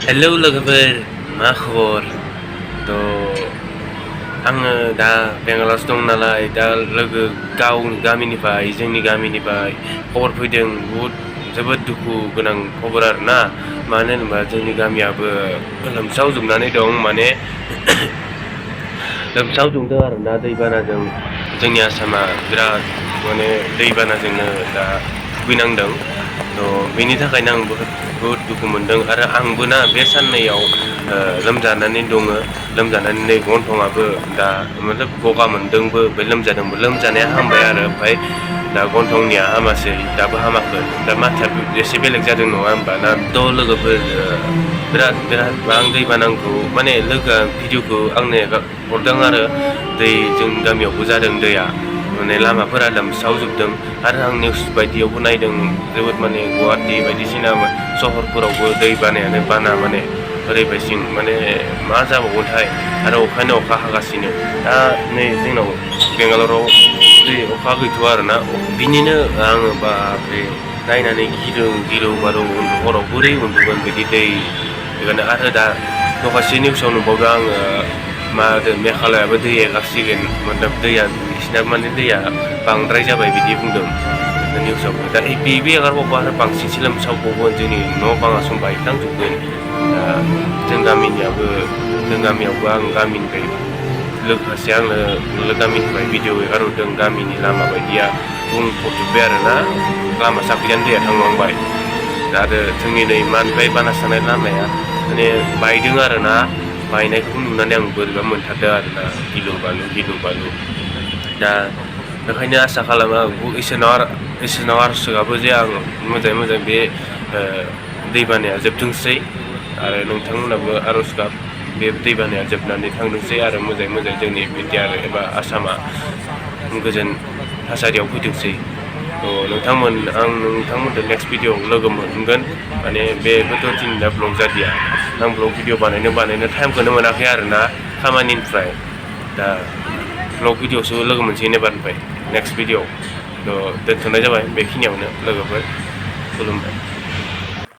Hello लोगोफोर मा खबर आङो दा बेंगालरावसो दं नालाय दा लोगो गामिनिफ्राय जोंनि गामिनिफ्राय खबर फैदों जोबोद दुखु गोनां खबर आरोना मानो होनोबा जोंनि गामियाबो लोमसावजोबनानै दं माने लोमसावजोबदों आरोना दैबानाजों जोंनि आसामा बिराद माने दैबानाजोंनो दा भुगिनांदों बेनि थाखायनो आं बुहुद दुखु मोनदों आरो आंबो ना बे साननैयाव लोमजानानै दङ लोमजानानै नै गन्थंआबो दा मतलब गगा मोनदोंबो ओमफ्राय लोमजादोंबो लोमजानाया हामबाय आरो ओमफ्राय दा गन्थंनिया हामासै दाबो हामाखै दा माथाया एसे बेलेग जादों नङा होमबा ना लोगोफोर बिराद आं दैबानाखौ माने लोगोआ भिडिअखौ आंनो हरदों आरो जोंनि गामियावबो जादों दैया माने लामाफोरा लोमसावजोबदों आरो आं निउस बायदियावबो नायदों जोबोद माने गुवाहाटि बायदिसिना सहरफोरावबो दै बानायानो बाना माने ओरैबायसिम माने मा जाबावगोनथाय आरो अखायानो अखा हागासिनो दा नै जोंनाव बेंगालराव अखा गैथ'आ आरोना बिनिनो आङो बाब्रे नायनानै गिलु बालु हराव बोरै उन्दुगोन बिदि दै बेखायनो आरो दा माखासे निउसाव नुबावदों आङो मा होनो मेघालयाबो दै एगारसिगोन मतलब दैया बिसिना माने दैया बांद्राय जाबाय बिदि बुंदों निउसावबो दा बेबो एगारबावबा आरो बांसिनसो लोमसावबावगोन जोंनि न' बाङा सम बायख्लांजोबगोन दा जों गामियावबो आं गामिनिफ्राय लोगोसे आंनो गामिनिफ्राय भिडिअ एगारहरदों गामिनि लामा बायदिया बुंफबजोब्बाय आरोना लामा साखैजानो दैया थांलांबाय दा आरो जोंनि नै मानिफ्राय बाना सानाय लामाया माने बायदों आरोना बायनायखौ नुनानै आं बोरैबा मोनथारदों आरोना गिलु बालु दा बेखायनो आसा खालामो इसोरनाव आरज गाबो जे आं मोजाङै बे दैबानाया जोबथोंसै आरो नोंथांमोनाबो आरज गाब बे दैबानाया जोबनानै थांथोंसै आरो मोजाङै जोंनि बिटिआर एबा आसामा गोजोन थासारियाव फैथोंसै आं नोंथांमोनजों नेक्स्ट भिडिअ लोगो मोनगोन माने बेबोथ' दिनै ब्लग जादिया आं ब्लग भिडिअ बानायनो टाइमखौनो मोनाखै आरोना खामानिनिफ्राय दा ब्लग भिडिअसो लोगो मोनसै एबारनिफ्राय नेक्स्ट भिडिअ दोनथ'नाय जाबाय बेखिनियावनो लोगोफोर खुलुमबाय।